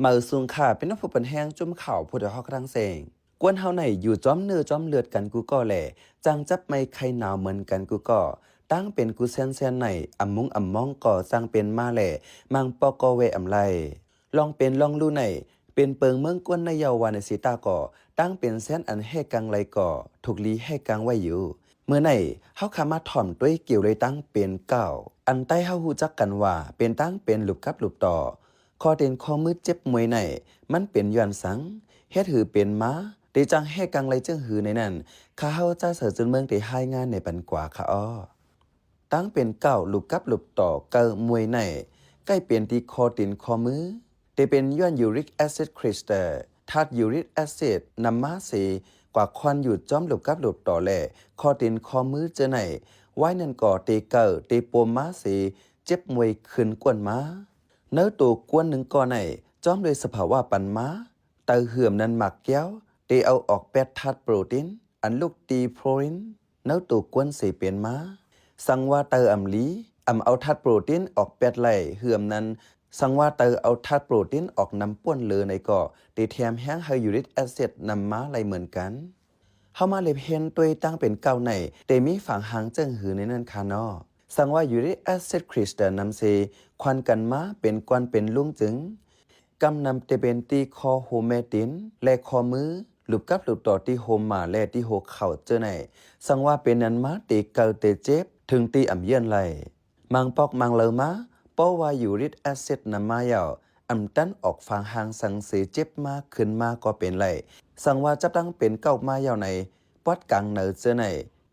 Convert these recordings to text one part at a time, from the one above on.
ເໝີສູງຄ່າ ພີ່ນ້ອງຜູ້ເປັນແຮງ ຈຸ້ມຂ່າວຜູ້ດຽວຮອກທັງເສັງ. ກວນເຮົາໃນຢູ່ຈອມເນື້ອຈອມເລືອດກັນກູ່ກໍແລ, ຈັ່ງຈັບໄມໄຂ້ໜາວເໝືອນກັນກູ່ກໍ, ຕ່າງເປັນກູ່ແຊນແຊນໃນ, ອຳມຸງອຳມອງກໍຈັ່ງເປັນມາແລ, ມັງປອກກໍແວອຳໄລ. ລອງເປັນລອງຮູ້ໃນ, ເປັນເປິງເມືອງກວນໃນເຍົາວານໃນສີຕາກໍ, ຕ່າງເປັນແຊນອັນແຮກກັງໄລກໍ, ທຸກລີແຮກກັງໄວ້ຢູ່. ມື້ໃນເຮົາຂ້າມາຖ່ອມຕົວກ່ຽວເລີຍ ຕ່າງເປັນເກົ້າ ອັນໃຕ້ເຮົາຮູ້ຈັກກັນວ່າເປັນຕ່າງເປັນຫຼຸບກັບຫຼຸບຕໍ່. ຂໍ້ຕີນຂໍ້ມືເຈັບມວຍໃນ ມັນເປັນຍ້ອນສັງ? ເຮັດຫືເປັນມາ? ເຕຈັ່ງແຮກກັງໄລເຈີງຫືໃນນັ້ນ, ຂ້າເຮົາຈາເສີຈຸນເມືອງເຕຮາຍງານໃນປັນກວ່າຄ່າອໍ. ຕ່າງເປັນເກົ້າ ຫຼຸບກັບຫຼຸບຕໍ່ເກົ້າມວຍໃນ ໃກ້ເປັນທີ່ຂໍ້ຕີນຂໍ້ມື. ເຕເປັນຍ້ອນຢູຣິກແອຊິດຄຣິສເຕີ ທາດຢູຣິກແອຊິດນຳມາເສ ກວ່າຄວນຢູ່ຈອມຫຼຸບກັບຫຼຸບຕໍ່ແລ ຂໍ້ຕີນຂໍ້ມືເຈີໃນ, ວາຍນັ້ນກໍເຕເກີເຕປົມມາເສ ເຈັບມວຍຂຶ້ນກວນມາ. ເນື້ອໂຕກວນໜຶ່ງກໍໃນ ຈອມໂດຍສະພາວະປັນມາ, ເຕີເຫື່ອມນັ້ນໝາກແກ້ວ ເຕເອົາອອກແປດທາດໂປຣຕີນ ອັນລູກຕີໂພລິນ ເນື້ອໂຕກວນເສເປັນມາ. ສັງວ່າເຕີອຳລີ ອຳເອົາທາດໂປຣຕີນອອກແປດໄລເຫື່ອມນັ້ນ, ສັງວ່າເຕີເອົາທາດໂປຣຕີນອອກນຳປ້ນເລີໃນກໍ ເຕແຖມແຮງໃຫ້ຢູຣິກແອຊິດນຳມາໄລເໝືອນກັນ. ເຮົາມາເລັບຮຽນຕົວຕ່າງເປັນເກົ້າໃນ ເຕມີຝາງຮ່າງເຈີງຫືໃນນັ້ນຄ່ານໍ. ສັງວ່າຢູຣິກແອຊິດຄຣິສເຕີນຳເສ ຄວັນກັນມາເປັນກວນເປັນລຸງຈຶ່ງ ກຳນຳເຕເປັນທີ່ຂໍ້ໂຮແມຕິນ ແລະ ຂໍ້ມື ຫຼຸບກັບຫຼຸບຕໍ່ທີ່ໂຮມາ ແລະ ທີ່ຫົວເຂົ່າເຈີໃນ. ສັງວ່າເປັນນັ້ນມາເຕເກີເຕເຈັບ ເຖິງທີ່ອຳເຍືອນໄລ. ມັງປອກມັງເລີມາ, ເພາະວ່າຢູຣິກແອຊິດນຳມາເຍົາ, ອຳຕັນອອກຝາງຮ່າງສັງເສເຈັບມາຂຶ້ນມາກໍເປັນໄລ. ສັງວ່າຈັບຕັ້ງເປັນເກົ້າມາເຍົາໃນ, ປອດກາງເນີເຈີໃນ,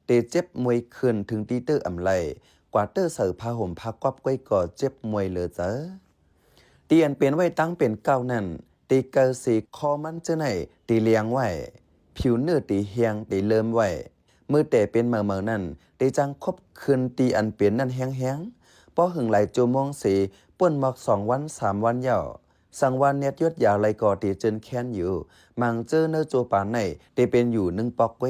ເຕເຈັບມວຍຂຶ້ນເຖິງທີ່ເຕີອຳໄລ, ກວ່າເຕີໃສ່ຜ້າຫົ່ມຜ້າກອບກ້ວຍກໍເຈັບມວຍເລີເຈີ. ທີ່ອັນເປັນໄວ້ຕັ້ງເປັນເກົ້ານັ້ນ, ເຕເກີເສຄໍມັນເຈີໃນ, ເຕລຽງໄວ້, ຜິວເນື້ອເຕແຫ້ງເຕເລີມໄວ້. ມື້ແຕ່ເປັນເໝີໆນັ້ນ, ເຕຈັ່ງຄົບຄືນທີ່ອັນເປັນນັ້ນແຮງໆ. ພໍຫຶງຫຼາຍຊົ່ວໂມງເສ, ປົນໝອກສອງວັນສາມວັນເຍົາ. ສັງວ່າແນດຢົດຢາໄລກໍເຕເຈີນແຄນຢູ່. ມັງເຈີເນີໂຈປານໃນ, ເຕເປັນຢູ່ໜຶ່ງປອກເກ.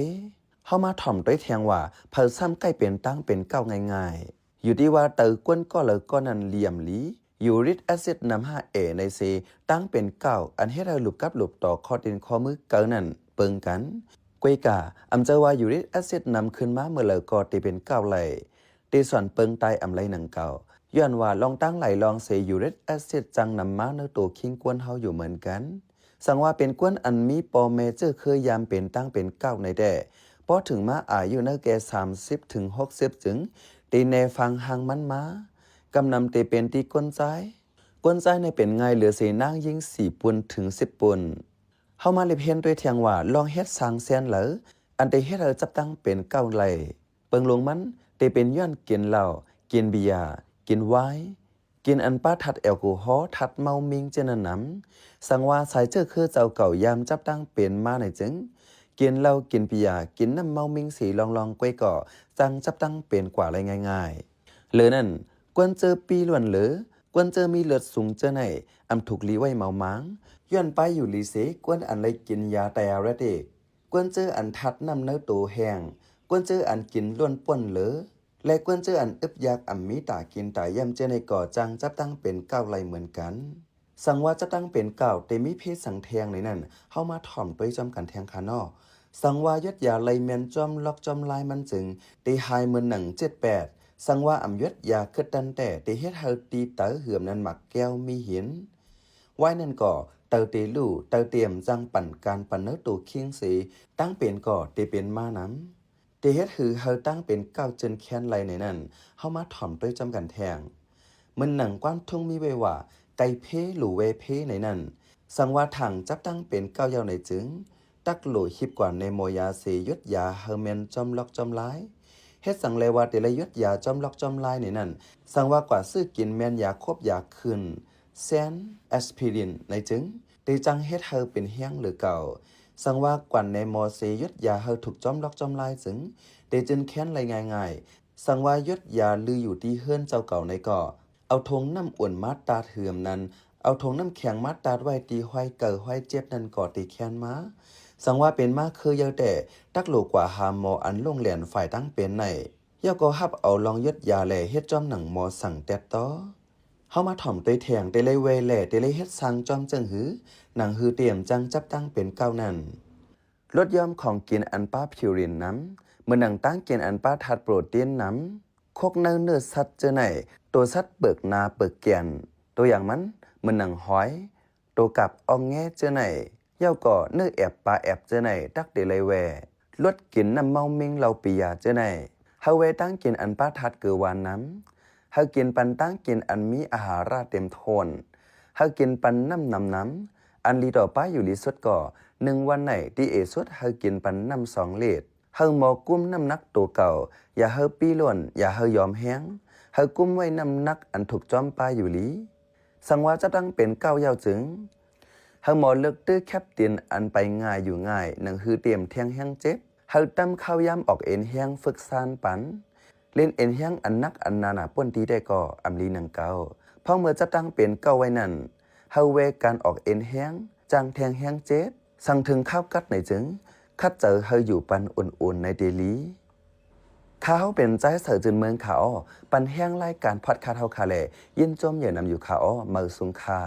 ເຮົາມາຖ່ອມຕົວແທງວ່າ ໃຜຊ້ຳໃກ້ເປັນຕັ້ງເປັນເກົ້າງ່າຍໆ. ຢູ່ທີ່ວ່າເຕີກວນກໍເລີກໍນັ້ນລຽມລີ. ຢູຣິກແອຊິດນຳຫ້າເອໃນເສ ຕັ້ງເປັນເກົ້າ ອັນເຮັດໃຫ້ຫຼຸບກັບຫຼຸບຕໍ່ຂໍ້ຕີນຂໍ້ມືເກີານັ້ນເປິງກັນ. ກວຍກາ ອຳເຈີວ່າຢູຣິກແອຊິດນຳຂຶ້ນມາເມື່ອເລີກໍເຕເປັນເກົ້າໄລ, ເຕສອນເປິງຕາຍອຳໄລໜັງເກົ່າ. ຍ້ອນວ່າລອງຕັ້ງຫຼາຍລອງເສ ຢູຣິກແອຊິດຈັ່ງນຳມາເນີໂຕຄີງກວນເຮົາຢູ່ເໝືອນກັນ. ສັງວ່າເປັນກວນອັນມີພໍ່ແມ່ເຈີເຄີຍາມເປັນຕັ້ງເປັນເກົ້າໃນແດ່, ພໍເຖິງມາອາຍຸໃນແກ່ສາມສິບເຖິງຫົກສິບຈຶ່ງ ເຕແນຟັງຮ່າງມັນມາ. ກຳນຳເຕເປັນທີ່ກົ້ນຊາຍ. ກົ້ນຊາຍໃນເປັນງ່າຍເຫຼືອເສນາງຍິງສີ່ປຸນເຖິງສິບປຸນ. ເຮົາມາເລັບຮຽນຕົວແທງວ່າລອງເຮັດສ້າງແຊນເລີ ອັນເຕເຮັດໃຫ້ຈັບຕັ້ງເປັນເກົ້າໄລ. ເປິງລຸງມັນເຕເປັນຍ້ອນກິນເຫຼົ້າ, ກິນເບຍ, ກິນວາຍ, ກິນອັນປາທາດແອລກໍຮໍ, ທາດເມົາມິ້ງເຈົ້ານັ້ນນຳ. ສັງວ່າຊາຍເຈີເຄີເຈົ້າເກົ່າຍາມຈັບຕັ້ງເປັນມາໃນຈຶ່ງ ກິນເຫຼົ້າ, ກິນເບຍ, ກິນນ້ຳເມົາມິ້ງເສລອງໆ ກວຍກໍຈັ່ງຈັບຕັ້ງເປັນກວ່າໄລງ່າຍໆ. ເລີນັ້ນ, ກວນເຈີປີ້ລ້ວນເລີ, ກວນເຈີມີເລືອດສູງເຈີໃນ, ອຳທຸກລີໄວ້ເມົາມາງ, ຍ້ອນປາຍຢູ່ລີເສ, ກວນອັນໄລກິນຢາໄຕອາເຣຕິກ, ກວນເຈີອັນທາດນ້ຳເນີໂຕແຫ້ງ, ກວນເຈີອັນກິນລ້ວນປ້ນເລີ ແລະ ກວນເຈີອັນອຶບຢາກອຳມີຕາກິນຕາຢ້ຳເຈີໃນກໍຈັ່ງຈັບຕັ້ງເປັນເກົ້າໄລເໝືອນກັນ. ສັງວ່າຈັບຕັ້ງເປັນເກົ້າເຕມີເພດສັງແທງໃນນັ້ນ, ເຮົາມາຖ່ອມຕົວຈ້ອມກັນແທງຄານໍ. ສັງວ່າຢົດຢາໄລແມ່ນຈ້ອມລັອກຈ້ອມລາຍມັນຈຶ່ງ ເຕຫາຍເໝືອນໜັງເຈັດແປດ. ສັງວ່າອຳຢົດຢາຄຶດຕັນແຕ່ ເຕເຮັດໃຫ້ຕີເຕີເຫືອມນັ້ນໝາກແກ້ວມີຫີນ. ວາຍນັ້ນກໍ ເຕີເຕລູ, ເຕີເຕມຈັ່ງປັນການປັນເນີໂຕຄີງເສ, ຕັ້ງເປັນກໍເຕເປັນມານຳ. ເຕເຮັດຫືໃຫ້ຕັ້ງເປັນເກົ້າເຈີນແຄນໄລໃນນັ້ນ, ເຮົາມາຖ່ອມຕົວຈ້ອມກັນແທງ. ເໝືອນໜັງກວາມທຸງມີໄວ້ວ່າ ໄກ່ເພ ຫຼື ແວເພໃນນັ້ນ. ສັງວ່າຖັງຈັບຕັ້ງເປັນເກົ້າເຍົາໃນຈຶ່ງ, ຕັກໂຫຼຫິບກວ່າແນໝໍຢາເສຢົດຢາໃຫ້ແມ່ນຈ້ອມລັອກຈ້ອມລາຍ. ເຮັດສັງແລວ່າເຕໄລຢົດຢາຈ້ອມລັອກຈ້ອມລາຍໃນນັ້ນ. ສັງວ່າກວ່າຊື້ກິນແມ່ນຢາຄົບຢາຄືນ ແຊນ ແອັສພີລິນໃນຈຶ່ງ, ເຕຈັ່ງເຮັດໃຫ້ເປັນແຮງເຫຼືອເກົ່າ. ສັງວ່າກວານແນໝໍເສຢົດຢາໃຫ້ຖືກຈ້ອມລັອກຈ້ອມລາຍຈຶ່ງ, ເຕຈຶ່ງແຄນໄລງ່າຍໆ. ສັງວ່າຢົດຢາລືຢູ່ທີ່ເຮືອນເຈົ້າເກົ່າໃນກໍ ເອົາຖົງນ້ຳອຸ່ນມາຕາດເຫືອມນັ້ນ, ເອົາຖົງນ້ຳແຂງມາຕາດໄວ້ທີ່ຫ້ອຍເກີຫ້ອຍເຈັບນັ້ນກໍເຕແຄນມາ. ສັງວ່າເປັນມາຄືເຍົາແຕ່, ຕັກໂຫຼກວ່າຫາໝໍອັນໂລ່ງແຫຼນຝ່າຍຕັ້ງເປັນໃນ. ເຍົາກໍຮັບເອົາລອງຢົດຢາແລເຮັດຈ້ອມໜັງໝໍສັງແຕດຕໍ່. ເ ເຮົາມາຖ່ອມໂຕເອງ ເຕເລີຍແວ່ແລ ເຕເລີຍເຮັດຊ່າງຈ້ອມເຈີງຫື ໜັງຫືຕຽມຈັ່ງຈັບຕັ້ງເປັນເກົ້ານັ້ນ. ລົດຍອມຂອງກິນອັນປະພິວຣິນນຳ ເໝືອນໜັງຕາງກິນອັນປະທາດໂປຣຕີນນຳ ຄົກເນື້ອ ເນື້ອສັດເຈີໃນ ໂຕສັດເປິກໜາເປິກແກ່ນ ໂຕຢ່າງມັນ ເໝືອນໜັງຫອຍ ໂຕກັບ ອ່ອງແງເຈີໃນ ເຍົາກໍເນື້ອແອບປາແອບເຈີໃນ ຕັກເຕເລີຍແວ່ ລົດກິນນ້ຳເມົາມິງເຫຼົ້າປີຢາເຈີໃນ ເຮົາແວ່ຕາງກິນອັນປະທາດເກືອຫວານນຳ ເຮົາກິນປັນຕາງກິນອັນມີອາຫາລະເຕັມຖ້ວນ ເຮົາກິນປັນນ້ຳນຳນຳ ອັນດີຕໍ່ປ້າຢູ່ດີສຸດກໍ ໜຶ່ງວັນໃນທີ່ເອສຸດເຮົາກິນປັນນ້ຳສອງລິດ ເຮົາໝໍກຸມນ້ຳໜັກໂຕເກົ່າ ຢ່າເຮົາປີ້ລ້ນ ຢ່າເຮົາຍອມແຮງ ເຮົາກຸມໄວ້ນ້ຳໜັກອັນຖືກຈອມປ້າຢູ່ດີ. ສັງວ່າຈັບຕັ້ງເປັນເກົ້າແລ້ວຈຶ່ງ ເຮົາໝໍເລິກຕື້ແຄບຕີນອັນໄປງ່າຍຢູ່ງ່າຍ ໜັງຫືຕຽມແທງແຮງເຈັບ ເຮົາຕຳຄາວຍາມອອກເອັນແຮງຝຶກຊານປັນ ຫຼິ້ນເອັນແຮງອັນໜັກອັນໜາໜາປົນຕີແຕ່ກໍອຳລີໜັງເກົ່າ ເພາະເມື່ອຈັບຕັ້ງເປັນເກົ້າໄວ້ນັ້ນ ເຮົາແວ່ການອອກເອັນແຮງ ຈ້າງແທງແຮງເຈັບ ສັງເຖິງຄາວກັດໃນຈຶ່ງ ຂັດໃຈເຮົາຢູ່ປັນອຸ່ນໆໃນເຕລີ. ຂ້າເຮົາເປັນຈາຍເສີຈືນເມືອງຂ້າອໍ ປັນແຮງລາຍການພອດຄາດເຮົາຂ້າແລ ຍິນຊົມເຫຍີນຳຢູ່ຂ້າອໍ ເໝີສູງຄ່າ.